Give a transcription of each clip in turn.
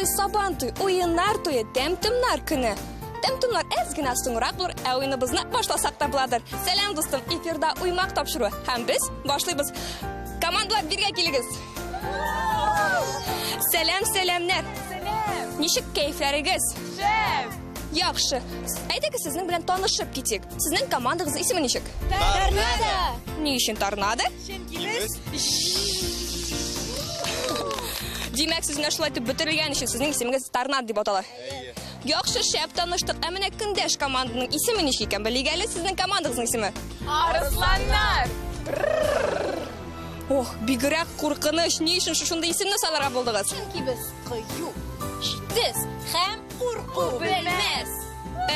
туй, сабан туй, уеннар туе, тәм-томнар көне. Тәм-томнар әз генә соңрак булыр, ә уеныбызны башласак та буладыр. Сәлам, дустым, эфирда уймак тапшыруы һәм без башлыйбыз. Командалар, биргә килегез. Сәлам, сәламнәр. Сәлам. Ничек кәефләрегез? Шәп. Яхшы. Әйдәгез сезнең белән танышып китик. Сезнең командагызның исеме ничек? Торнадо. Ни өчен торнадо? Чөнки без Димәк, сез менә шулай итеп бөтерелгән өчен сезнең исемегез Торнадо дип атала. Яхшы, шәп таныштык. Ә менә көндәш команданың исеме ничек икән? Белик әле сезнең командагызның исеме. Арысланнар. Ох, бигрәк куркыныч. Ни өчен шушындый исемне сайларга булдыгыз? Чөнки без кыю, җитез һәм курку белмәс.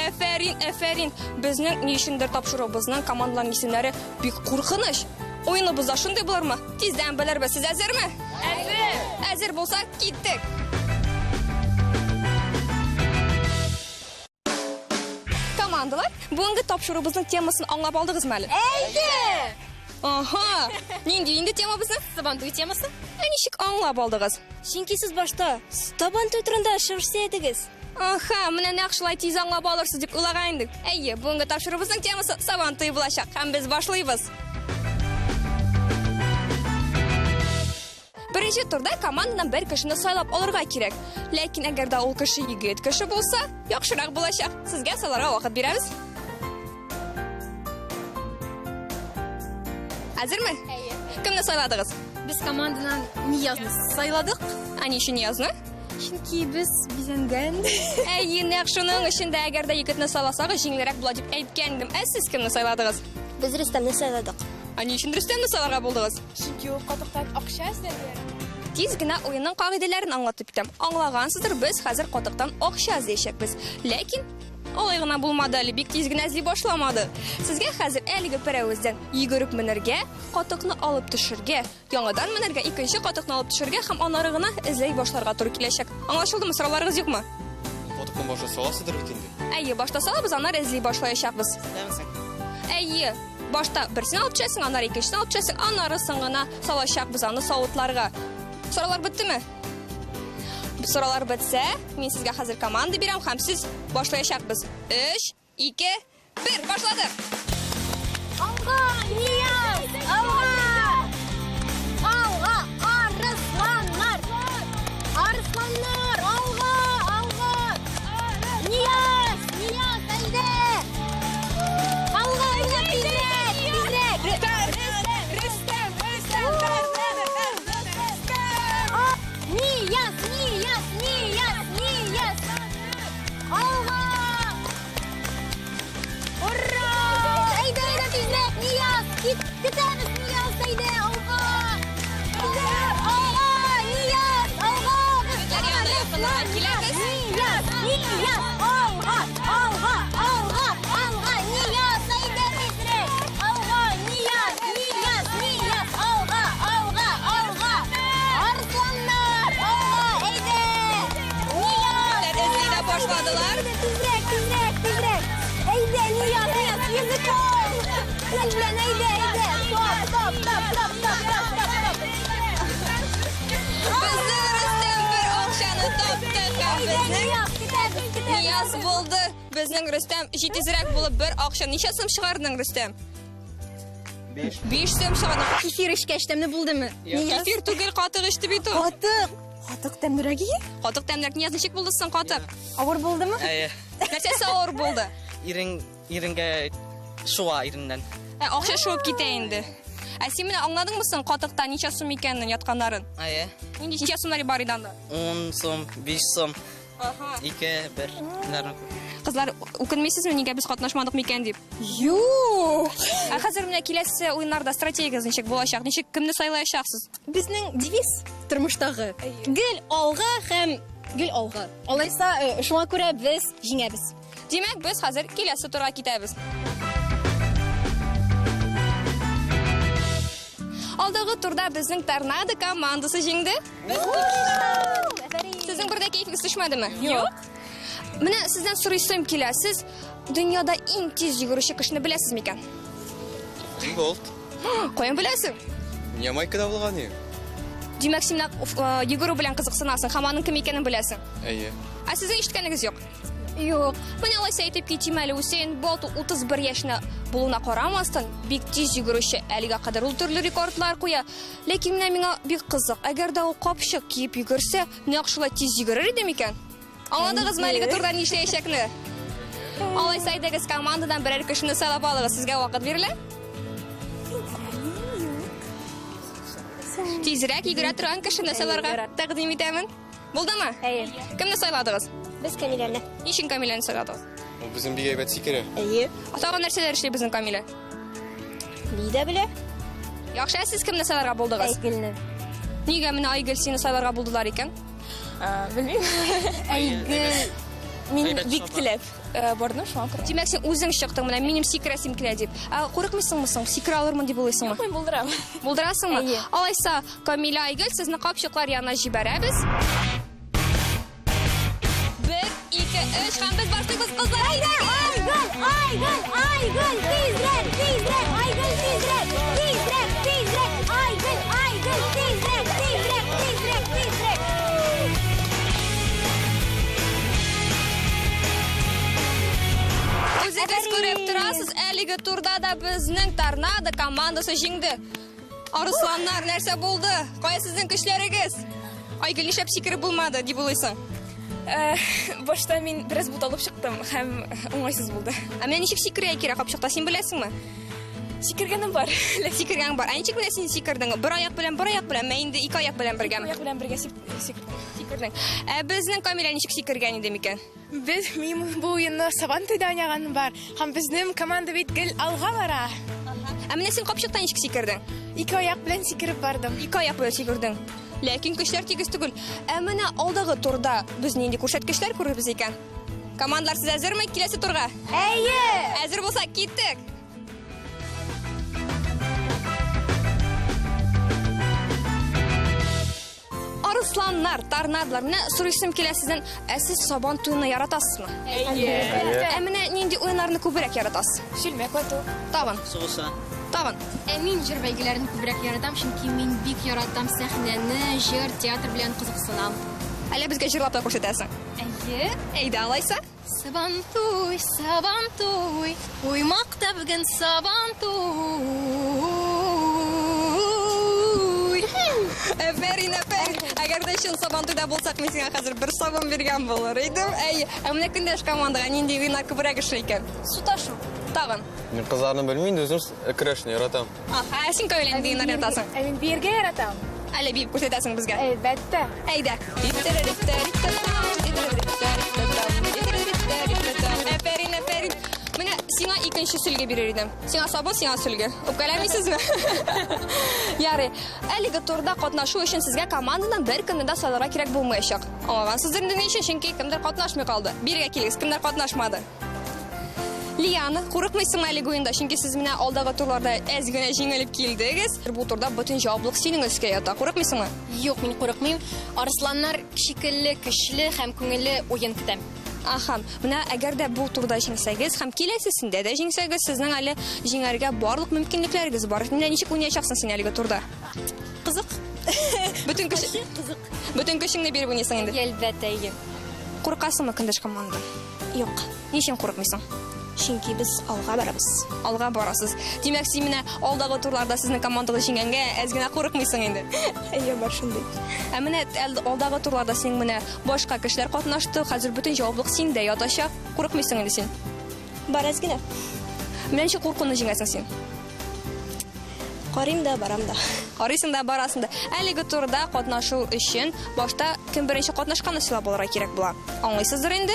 Әфәрин, әфәрин. Безнең ни өчендер тапшыруыбызның командаларның исемнәре бик куркыныч. Уеныбыз да шундый булырмы? Тиздән белербез. Сез әзерме? Әзер. Әзер булсак, киттек. Командалар, бүгенге тапшыруыбызның темасын аңлап алдыгызмы әле? Әйе! Аһа! Нинди инде тема безнең? Сабантуй темасы. Ә ничек аңлап алдыгыз? Чөнки сез башта Сабантуй турында чыгыш ясадыгыз. Аһа, менә нәкъ шулай тиз аңлап алырсыз дип уйлаган идек. Әйе, бүгенге тапшыруыбызның темасы Сабантуй булачак һәм без башлыйбыз. Беренче турда командадан бер кешене сайлап алырга кирәк. Ләкин әгәр дә ул кеше егет кеше булса, яхшырак булачак. Сезгә сайларга вакыт бирәбез. Әзерме? Әйе. Кемне сайладыгыз? Без командадан Ниязны сайладык. Ә ни өчен Ниязны? Чөнки без бизәнгән. Әйе, нәкъ шуның өчен дә әгәр дә егетне сайласагыз, җиңелрәк була дип әйткән идем. Ә сез кемне сайладыгыз? Без Рөстәмне сайладык. Ә ни өчен Рөстәмне сайларга булдыгыз? Чөнки ул катыктан акча эзләргә ярата. Тиз генә уенның кагыйдәләрен аңлатып китәм. Аңлагансыздыр, без хәзер катыктан акча эзләячәкбез. Ләкин алай гына булмады әле, бик тиз генә эзли башламады. Сезгә хәзер әлеге пәрәвездән йөгереп менергә, катыкны алып төшергә, яңадан менергә, икенче катыкны алып төшергә һәм аннары гына эзләй башларга туры киләчәк. Аңлашылдымы? Сорауларыгыз юкмы? Катыкны башта саласыздыр бит инде. Әйе, башта салабыз, аннары эзли башлаячакбыз. Әйе, башта берсен алып төшәсең, аннары икенчесен алып төшәсең, аннары соң гына салачакбыз аны савытларга. Сораулар беттеме? Сораулар бетсә, мин сезгә хәзер команда бирәм һәм сез башлаячакбыз. 3, 2, 1, башладык! Алга, Нияз! Алга! Алга, арысланнар! Арысланнар, алга, алга! Нияз, Нияз, әйдә! Алга, әйдә, тизрәк, тизрәк! Рөстәм, Рөстәм, Рөстәм, Нияз, Нияз, Нияз, Нияз! Алга! Ура! Әйдә, әйдә, тизрәк, Нияз! Кит, көтәбез, Нияз, әйдә, алга! Әйдә, алга, Нияз, алга! Егетләр янына якынрак киләбез. Нияз, Нияз, алга, алга, алга, алга, Нияз, әйдә тизрәк! Алга, Нияз, Нияз, Нияз, алга, алга, алга! Арысланнар, алга, әйдә! Нияз! Егетләр эзли дә башладылар. Тизрәк, тизрәк, тизрәк! Әйдә, Нияз, Нияз, язык ал! Кул белән әйдә, әйдә! Топ, топ, топ, топ, топ, топ, топ, топ! Безнең Рөстәм бер акчаны тапты һәм Әйдә, безнең Нияз, көтәбез, көтәбез! Нияз булды. Безнең Рөстәм җитезрәк булып бер акча. Ничә сум чыгардың, Рөстәм? 5. 5 сум чыгардың. Кефир эчкәч тәмле булдымы? Кефир түгел, катык эчте бит ул. Катык! Катык тәмлерәк ие? Катык тәмлерәк. Нияз, ничек булды соң катык? Авыр булдымы? Әйе. Нәрсәсе авыр булды? Ирен, иренгә шуа иреннән. Ә, акча шуып китә инде. Ә син менә аңладыңмы соң катыкта ничә сум икәнен ятканнарын? Әйе. Нинди ничә сумнар бар иде анда? 10 сум, 5 сум, Аһа. 2, 1. Нәрне күп. Кызлар, үкенмисезме, нигә без катнашмадык микән дип? Юк! Ә хәзер менә киләсе уеннарда стратегиягез ничек булачак? Ничек кемне сайлаячаксыз? Безнең девиз тормыштагы гел алга һәм гел алга. Алайса, шуңа күрә без җиңәбез. Димәк, без хәзер киләсе турга китәбез. Алдагы турда безнең Торнадо командасы җиңде. Сезнең бер дә кәефегез төшмәдеме? Юк. Менә сездән сорыйсым килә. Сез дөньяда иң тиз йөгерүче кешене беләсез микән? Болт. Каян беләсең? Ямайкада булган идем. Димәк, син менә йөгерү белән кызыксынасың һәм аның кем икәнен беләсең. Әйе. Ә сезнең ишеткәнегез юк? Юк. Менә алайса әйтеп китим әле, Усейн Болт 31 яшенә булуына карамастан, бик тиз йөгерүче, әлегә кадәр ул төрле рекордлар куя. Ләкин менә миңа бик кызык, әгәр дә ул капчык киеп йөгерсә, нәкъ шулай тиз йөгерер иде микән? Аңладыгызмы әлеге турда ни эшләячәкне? Алайса әйдәгез командадан берәр кешене сайлап алыгыз, сезгә вакыт бирелә. Тизрәк йөгерә торган кешене сайларга тәкъдим итәмен. Булдымы? Әйе. Кемне сайладыгыз? Без Камиләне. Ни өчен Камиләне сайладыгыз? Ул безнең бик әйбәт сикерә. Әйе. Тагын нәрсәләр эшли безнең Камилә? Би дә белә. Яхшы, ә сез кемне сайларга булдыгыз? Айгөлне. Нигә менә Айгөл сине сайларга булдылар икән? Белмим. Айгөл. Мин Әйбәт бик шаба. теләп бардым шуңа күрә. Димәк, син үзең чыктың, менә минем сикерәсем килә дип. Ә курыкмыйсыңмы соң? Сикерә алырмын дип уйлыйсыңмы? Мин булдырам. Булдырасыңмы? Әйе. Алайса, Камилә, Айгөл, сезне капчыклар янына җибәрәбез. 1, 2, 3 һәм без башлыйбыз, кызлар. Айгөл, Айгөл, Айгөл, тизрәк, тизрәк, Айгөл, тизрәк, тизрәк, тизрәк, Айгөл, Айгөл, тизрәк, тизрәк, тизрәк, тизрәк. Үзегез күреп торасыз, әлеге турда да безнең Торнадо командасы җиңде. Арысланнар, нәрсә булды? Кая сезнең көчләрегез? Айгөл, нишләп сикереп булмады, дип уйлыйсың? Башта мин бераз буталып чыктым һәм уңайсыз булды. Ә менә ничек сикерергә кирәк капчыкта, син беләсеңме? Сикергәнем бар. Сикергән бар. Ә ничек менә син сикердең? Бер аяк белән, бер аяк белән, ә инде ике аяк белән бергәме? Аяк белән бергә сикердем. Сикердең. Ә безнең Камилә ничек сикергән иде микән? Без мин бу уенны Сабантуйда уйнаганым бар. Һәм безнең команда бит гел алга бара. Ә менә син капчыкта ничек сикердең? Ике аяк белән сикереп бардым. Ике аяк белән сикердең. Ләкин көчләр тигез түгел. Ә менә алдагы турда без нинди күрсәткечләр күрербез икән? Командалар, сез әзерме киләсе турга? Әйе. Әзер булсак, киттек. Арысланнар, торнадолар. Менә сорыйсым килә сездән, ә сез Сабан туена яратасызмы? Әйе. Ә менә нинди уеннарны күбрәк яратасыз? Чүлмәк вату. Тагын, Сугыша. тагын. Ә мин җыр бәйгеләрен күбрәк яратам, чөнки мин бик яратам сәхнәне, җыр, театр белән кызыксынам. Әллә безгә җырлап та күрсәтәсең? Әйе. Әйдә, алайса. Сабантуй, Сабантуй, уймакта бүген Сабантуй. Әфәрин, әфәрин. Әгәр дә чын Сабантуйда булсак, мин сиңа хәзер бер сабын биргән булыр идем. Әй, ә менә көндәш командага нинди уеннар күбрәк ошый икән? Су ташу. Тагын. Мин кызларны белмим инде, үзем көрәшне яратам. Аһа, ә син Камилә нинди уеннар яратасың? Ә мин биергә яратам. Әле биеп күрсәтәсең безгә. Әлбәттә. Әйдә. Әфәрин, әфәрин. Менә сиңа икенче сөлге бирер идем. Сиңа сабын, сиңа сөлге. Үпкәләмисезме? Ярый. Әлеге турда катнашу өчен сезгә командадан бер кемне дә сайларга кирәк булмаячак. Аңлагансыздыр инде ни өчен, чөнки кемдер катнашмый калды. Бирегә килегез, кемнәр катнашмады. Лиана, курыкмыйсыңмы әлеге уенда? Чөнки сез менә алдагы турларда әз генә җиңелеп килдегез. Бу турда бөтен җаваплылык синең өскә ята. Курыкмыйсыңмы? Юк, мин курыкмыйм. Арысланнар шикелле көчле һәм күңелле уен көтәм. Аһа, менә әгәр дә бу турда җиңсәгез һәм киләсесендә дә җиңсәгез, сезнең әле җиңәргә барлык мөмкинлекләрегез бар. Менә ничек уйнаячаксың син әлеге турда? Кызык. Бөтен көч Кызык. Бөтен көчеңне биреп уйныйсың инде. Әлбәттә, әйе. Куркасыңмы көндәш команда? Юк, Ни өчен курыкмыйсың? чөнки без алга барабыз. Алга барасыз. Димәк, син менә алдагы турларда сезнең командагыз җиңгәнгә әз генә курыкмыйсың инде. Әйе, бар шундый. Ә менә алдагы турларда синең менә башка кешеләр катнашты, хәзер бөтен җаваплылык синдә ятачак. Курыкмыйсың инде син. Бар әз генә. Менә ничек куркуны җиңәсең син? Карыйм да, барам да. Карыйсың да, барасың да. Әлеге турда катнашу өчен башта кем беренче катнашканны сайлап алырга кирәк була. Аңлыйсыздыр инде?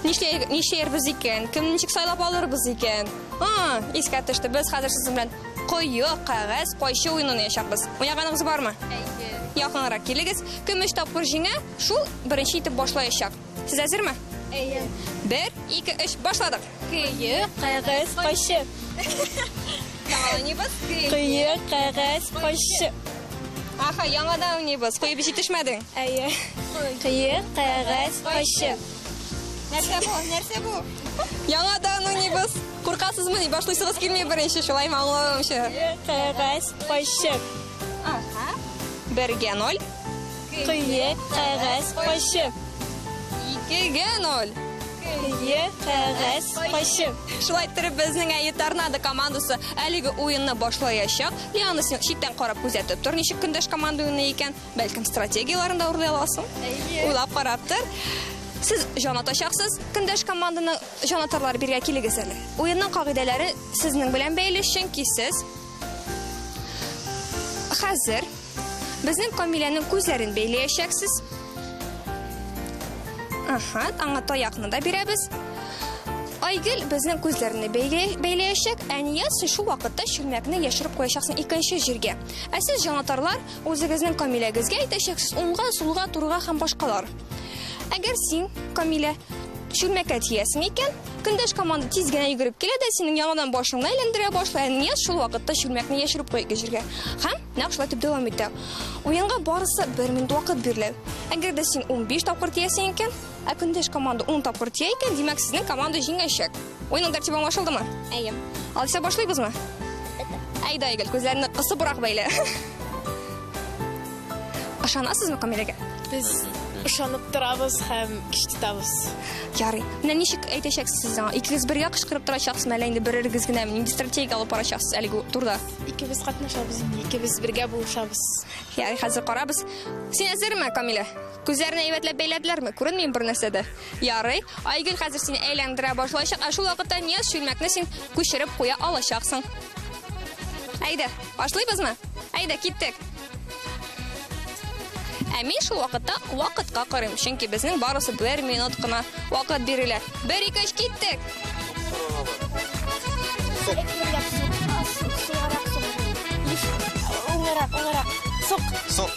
Нишләйбез икән? Кем ничек сайлап алырбыз икән? А, искә төште. Без хәзер сезнең белән кое, кәгазь, кайчы уенын уйнаячакбыз. Уйнаганыгыз бармы? Әйе. Якынрак килегез. Кем 3 тапкыр җиңә, шул беренче итеп башлаячак. Сез әзерме? Әйе. 1, 2, 3, башладык. Кое, Кәгазь, кайчы. Яңадан уйныйбыз. Кое, кәгазь, кайчы. Аха, яңадан уйныйбыз. Куеп җитешмәдең. Әйе. Кое, кәгазь, кайчы. Нәрсә бу? Нәрсә бу? Яңадан уйныйбыз. Куркасызмы? Башлыйсыгыз килми беренче, шулаймы аңлавымча? Кәгазь, кайчы. Аха. Бергә ноль. Кое, кәгазь, кайчы. Икегә ноль. Кое, кәгазь, кайчы. Шулай иттереп, безнең Әйе Торнадо командасы әлеге уенны башлаячак. Лиана, син читтән карап күзәтеп тор, ничек көндәш команда уйный икән. Бәлкем, стратегияләрен дә урлый аласың. Уйлап карап тор. Сез җан атачаксыз. Көндәш команданың җанатарлары биргә килегез әле. Уенның кагыйдәләре сезнең белән бәйле, чөнки сез хәзер безнең Камиләнең күзләрен бәйләячәксез. Аһа, аңа таякны да бирәбез. Айгөл безнең күзләрне бәйләячәк, ә Нияз син шул вакытта чүлмәкне яшереп куячаксың икенче җиргә. Ә сез, җанатарлар, үзегезнең Камиләгезгә әйтәчәксез уңга, сулга, турыга һәм башкалар. Әгәр син, Камилә, чүлмәккә тиясең икән, көндәш команда тиз генә йөгереп килә дә синең яңадан башыңны әйләндерә башлый, ә Нияз шул вакытта чүлмәкне яшереп куя ике җиргә. Һәм нәкъ шулай итеп дәвам итә. Уенга барысы бер минут вакыт бирелә. Әгәр дә син 15 тапкыр тиясең икән, ә көндәш команда 10 тапкыр тия икән, димәк, сезнең команда җиңәчәк. Уенның тәртибе аңлашылдымы? Әйе. Алайса башлыйбызмы? Әйдә, Айгөл, күзләрне кысыбрак бәйлә. Ышанасызмы Камиләгә? Без ышанып торабыз һәм көч тотабыз. Ярый. Менә ничек әйтәчәксез сез аңа? Икегез бергә кычкырып торачаксызмы, әллә инде беререгез генәме? Нинди стратегия алып барачаксыз әлеге турда? Икебез катнашабыз инде, икебез бергә булышабыз. Ярый, хәзер карабыз. Син әзерме, Камилә? Күзләрне әйбәтләп бәйләделәрме? Күренмиме бер нәрсә дә? Ярый. Айгөл хәзер сине әйләндерә башлаячак, ә шул вакытта Нияз чүлмәкне син күчереп куя алачаксың. Әйдә, башлыйбызмы? Әйдә, киттек. Ә мин шул вакытта вакытка карыйм, чөнки безнең барысы бер минут кына вакыт бирелә. Бер, ике, өч, киттек! Уңарак, уңарак. Сук. Сук.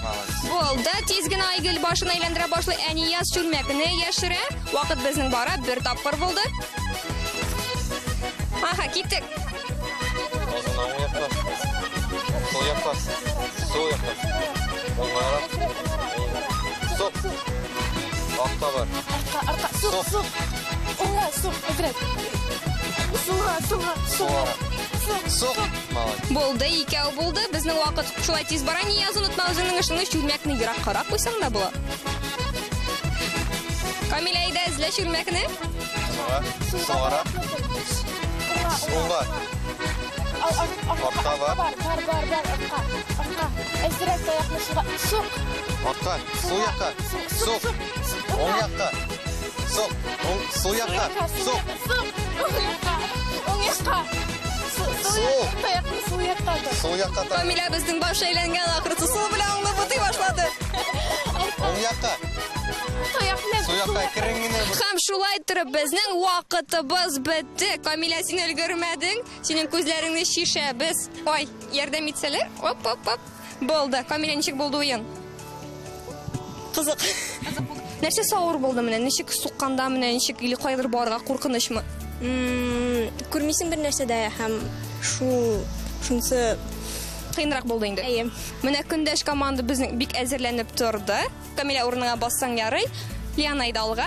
Молодец. Булды, тиз генә Айгөл башын әйләндерә башлый, ә Нияз чүлмәкне яшерә. Вакыт безнең бара, бер тапкыр булды. Аха, киттек. Азына уң якка. Сул якка. Сул якка. Уңайрак. Сук. Артка бар. Артка, артка. Сук, Сук. сук. Уңга, сук, әзрәк. Сулга, сулга, Сулга. Сук. Сук. Молодец. Булды, икәү булды. Безнең вакыт шулай тиз бара. Нияз, онытма үзеңнең эшеңне, чүлмәкне ераккарак куйсаң да була. Камилә, әйдә, эзлә чүлмәкне. Сулга. Сулгарак. Уңга. Артка бар. Бар, бар, бар, бар, артка. Артка. Әзрәк таякны сулга. Сук. Артка. Сул якка. Сук, Сук. сук. Уң якка. Сук. Уң сул якка. Сук. Сук. Сук. Уң якка. Уң якка. Сул. Таякны сул якка тот. Сул якка так. Камилә безнең баш әйләнгән ахрысы сул белән уңны бутый башлады. Уң якка. Таякны Сул якка әкрен генә. Һәм шулай торып безнең вакытыбыз бетте. Камилә, син өлгермәдең. Синең күзләреңне шишәбез. Ой, ярдәм итсәләр. Оп, оп, оп. Булды. Камилә, ничек булды уен? Кызык. Нәрсәсе авыр булды менә? Ничек сукканда менә ничек или кайдыр барырга куркынычмы? Күрмисең бер нәрсә дә һәм шул шунысы Кыенрак булды инде. Әйе. Менә көндәш команда безнең бик әзерләнеп торды. Камилә, урыныңа бассаң ярый. Лиана, әйдә алга.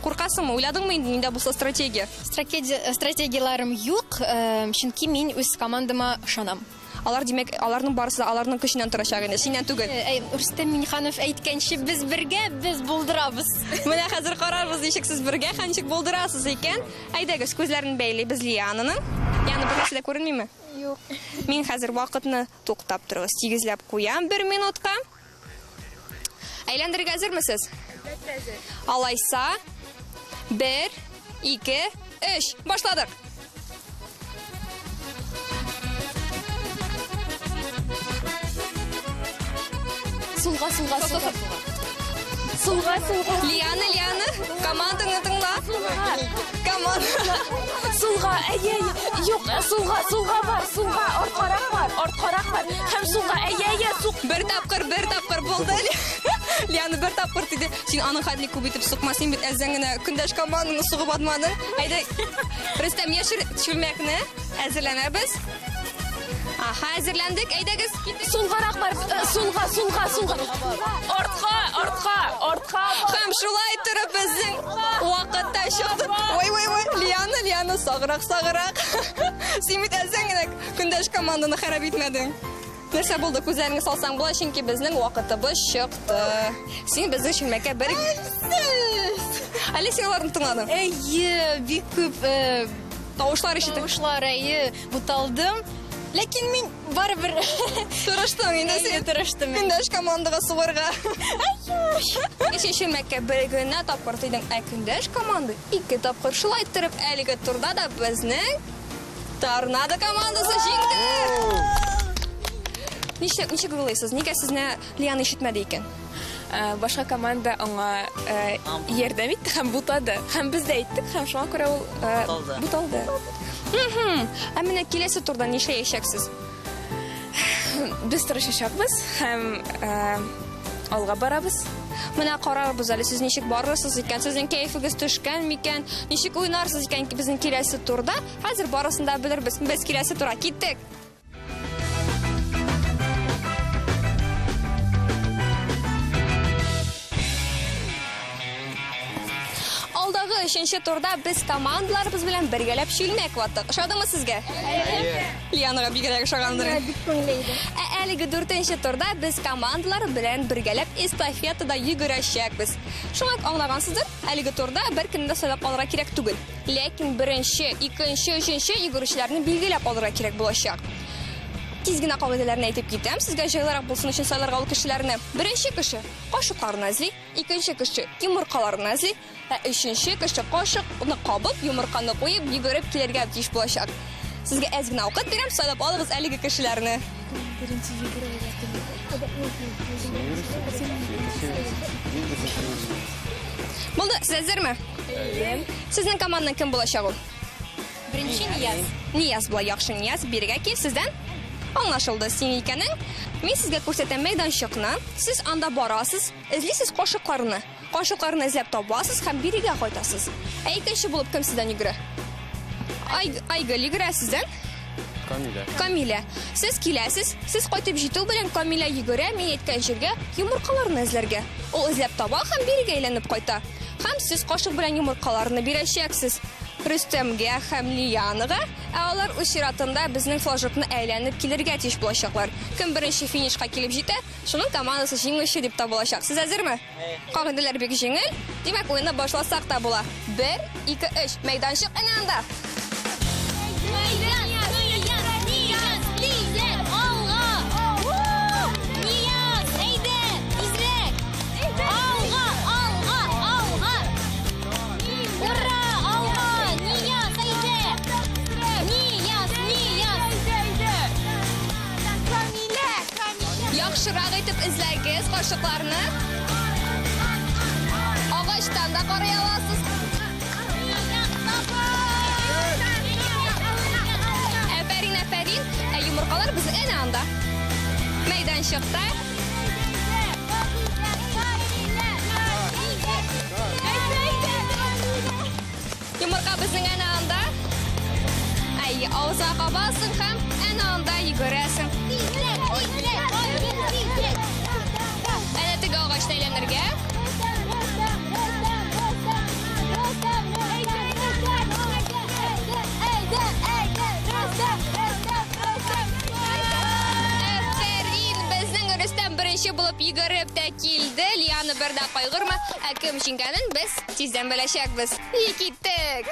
Куркасыңмы? Уйладыңмы инде нинди булса стратегия? Стратегияләрем юк, чөнки мин үз командама ышанам. Алар, димәк, аларның барысы да аларның көченнән торачак инде, синнән түгел. Рөстәм Минниханов әйткәнче, без бергә, без булдырабыз. Менә хәзер карарбыз, ничек сез бергә һәм ничек булдырасыз икән. Әйдәгез, күзләрен бәйлибез Лиананың. Лиана, бер нәрсә дә күренмиме? Юк. Мин хәзер вакытны туктап торыгыз, тигезләп куям бер минутка. Әйләндерергә әзермесез? Алайса, 1, 2, 3. Башладык. Сулга, сулга, сулга. Сулга, сулга. Лиана, Лиана, командаңны тыңла. Команда. Сулга, әйе, әйе. Юк, сулга, сулга бар, сулга, арткарак бар, арткарак бар. Һәм сулга, әйе, әйе, сук. Бер тапкыр, бер тапкыр булды. Лиана бер тапкыр тиде. Син аның хәтле күп итеп сукма, син бит әзен генә көндәш командаңны сугып атмадың. Әйдә, Рөстәм, яшер чүлмәкне әзерләнәбез. Аха, әзерләндек. Әйдәгез, киттек. Сулгарак бар, сулга, сулга, сулга. Артка, артка, артка. Һәм шулай торып безнең вакытта чыкты. Ой, ой, ой, Лиана, Лиана, саграк, саграк. Син бит әзен генә көндәш команданы харап итмәдең. Нәрсә булды, күзләреңне салсаң була, чөнки безнең вакытыбыз чыкты. Син безнең чүлмәккә бер... Әле син аларны тыңладың. Әйе, бик күп Тавышлар ишетеп. Тавышлар, әйе, буталдым. Ләкин мин барыбер тырыштың инде син. Тырыштым. Көндәш командага сугарга. Кеше чүлмәккә бер генә тапкыр тидең, ә көндәш команда ике тапкыр. Шулай иттереп, әлеге турда да безнең Торнадо командасы җиңде. Ничек, ничек уйлыйсыз? Нигә сезне Лиана ишетмәде икән? Башка команда аңа ярдәм итте һәм бутады. Һәм без дә әйттек, һәм шуңа күрә ул буталды. Ә менә киләсе турда нишләячәксез? Без тырышачакбыз һәм алга барабыз. Менә карарбыз әле, сез ничек барырсыз икән, сезнең кәефегез төшкән микән, ничек уйнарсыз икән безнең киләсе турда. Хәзер барысын да белербез. Без киләсе турга киттек. Алдагы өченче турда без командаларыбыз белән бергәләп чүлмәк ваттык. Ошадымы сезгә? Әйе. Лианага бигрәк ошагандыр. Бик күңелле иде. Ә әлеге дүртенче турда без командалар белән бергәләп эстафетада йөгерәчәкбез. Шуңа аңлагансыздыр, әлеге турда бер кемне дә сайлап алырга кирәк түгел. Ләкин беренче, икенче, өченче йөгерүчеләрне билгеләп алырга кирәк булачак. Тиз генә кагыйдәләрне әйтеп китәм, сезгә җайлырак булсын өчен сайларга ул кешеләрне. Беренче кеше кашыкларны эзли, икенче кеше йомыркаларны эзли, ә өченче кеше кашыкны кабып, йомырканы куеп, йөгереп килергә тиеш булачак. Сезгә әз генә вакыт бирәм, сайлап алыгыз әлеге кешеләрне. Беренче йөгерергә. Булды, сез әзерме? Әйе. Сезнең команданың кем булачак ул? Беренче Нияз. Нияз була, яхшы Нияз, бирегә кил, сездән аңлашылды син икәнең. Мин сезгә күрсәтәм мәйданчыкны. Сез анда барасыз, эзлисез кашыкларны. Кашыкларны эзләп табасыз һәм бирегә кайтасыз. Ә икенче булып кем сездән йөгерә? Айгөл йөгерә сездән. Камилә. Камилә. Сез киләсез, сез кайтып җитү белән Камилә йөгерә, мин әйткән җиргә йомыркаларны эзләргә. Ул эзләп таба һәм бирегә әйләнеп кайта. Һәм сез кашык белән йомыркаларны бирәчәксез Рөстәмгә һәм Лианага, ә алар үз чиратында безнең флажокны әйләнеп килергә тиеш булачаклар. Кем беренче финишка килеп җитә, шуның командасы җиңүче дип табылачак. Сез әзерме? Кагыйдәләр бик җиңел. Димәк, уенны башласак та була. 1, 2, 3. Мәйданчык әнә анда. Яхшырак итеп эзләгез кашыкларны. Агачтан да карый аласыз. Әфәрин, әфәрин. Ә йомыркалар безнең әнә анда. Мәйданчыкта. Йомырка безнең әнә анда. Әй, авызга кабасың һәм әнә анда йөгерәсең. Әнә теге агачта әйләнергә. Әфәрин, безнең Рөстәм беренче булып йөгереп тә килде. Лиана бер дә кайгырма. Ә кем җиңгәнен без тиздән беләчәкбез. И киттек.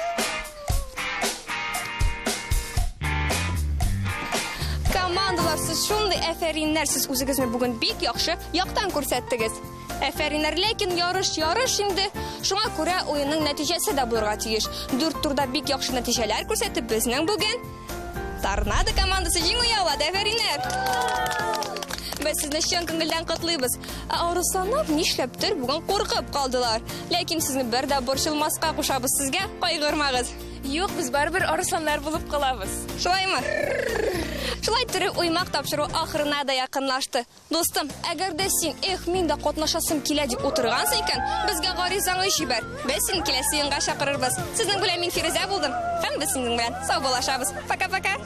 Командалар, сез шундый әфәриннәр, сез үзегезне бүген бик яхшы яктан күрсәттегез. Әфәриннәр, ләкин ярыш ярыш инде. Шуңа күрә уенның нәтиҗәсе дә булырга тиеш. 4 турда бик яхшы нәтиҗәләр күрсәтеп, безнең бүген Торнадо командасы җиңү яулады. Әфәриннәр! Без сезне чын күңелдән котлыйбыз. Ә арысланнар нишләптер бүген куркып калдылар. Ләкин сезне бер дә борчылмаска кушабыз, сезгә кайгырмагыз. Юк, без барыбер арысланнар булып калабыз. Шулаймы? Шулай иттереп, уймак тапшыру ахырына да якынлашты. Достым, әгәр дә син, эх, мин дә катнашасым килә дип утыргансың икән, безгә гаризаңны җибәр. Без сине киләсе елга чакырырбыз. Сезнең белән мин Фирүзә булдым. Һәм без синең белән саубуллашабыз. Пока-пока.